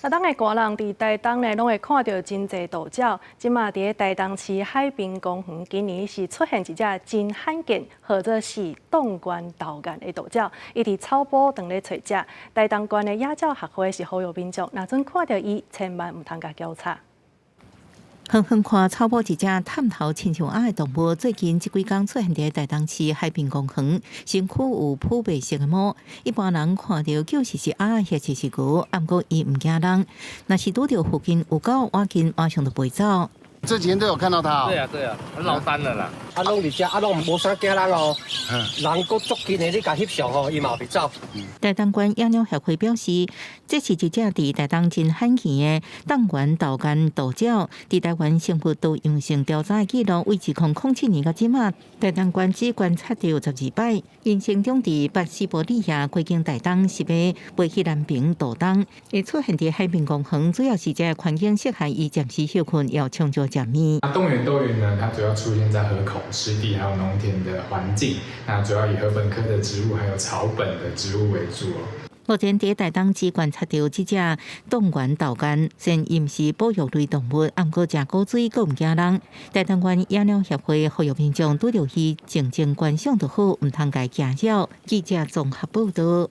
台東的寒人佇台東呢，攏會看著真濟渡鳥。這馬佇台東市海濱公園，今年是出現一隻真罕見，號做是凍冠豆雁的渡鳥。伊佇草埔當咧揣食。台東縣的野鳥學會是呼籲民眾，若準看著伊，千萬毋通共挾插。遠遠看草埔一隻探頭親像鴨的動物，最近這幾工出現佇台東市海濱公園，身軀有殕白色的毛。一般人看著就是鴨抑是鵝，毋過伊毋驚人。若是拄著附近有狗，倚近馬上就飛走。這幾天都有看到它。對啊對啊，很老單了啦。啊，攏佇遮，啊，攏無啥驚人哦。人閣足近的，你共翕相吼，伊嘛袂走。台東縣野鳥協會表示，這是一隻佇台東真罕見的凍冠豆雁渡鳥。佇台灣生物多樣性調查的記錄，為2007年到這馬，台東縣只觀察著12擺。𪜶生長佇北西伯利亞，過境台東是欲飛去南平渡冬。會出現佇海濱公園，主要是這個環境適合伊暫時歇睏，猶充足食物。凍原豆雁呢，它主要出現在河口、濕地還有農田的環境。那主要以禾本科的植物還有草本的植物為主哦。目前佇台東只觀察著這隻凍冠豆雁，雖然伊毋是保育類動物，毋過誠古錐，閣毋驚人。台東縣野鳥協會呼籲民眾拄著伊靜靜觀賞就好，毋通共驚擾。記者綜合報導。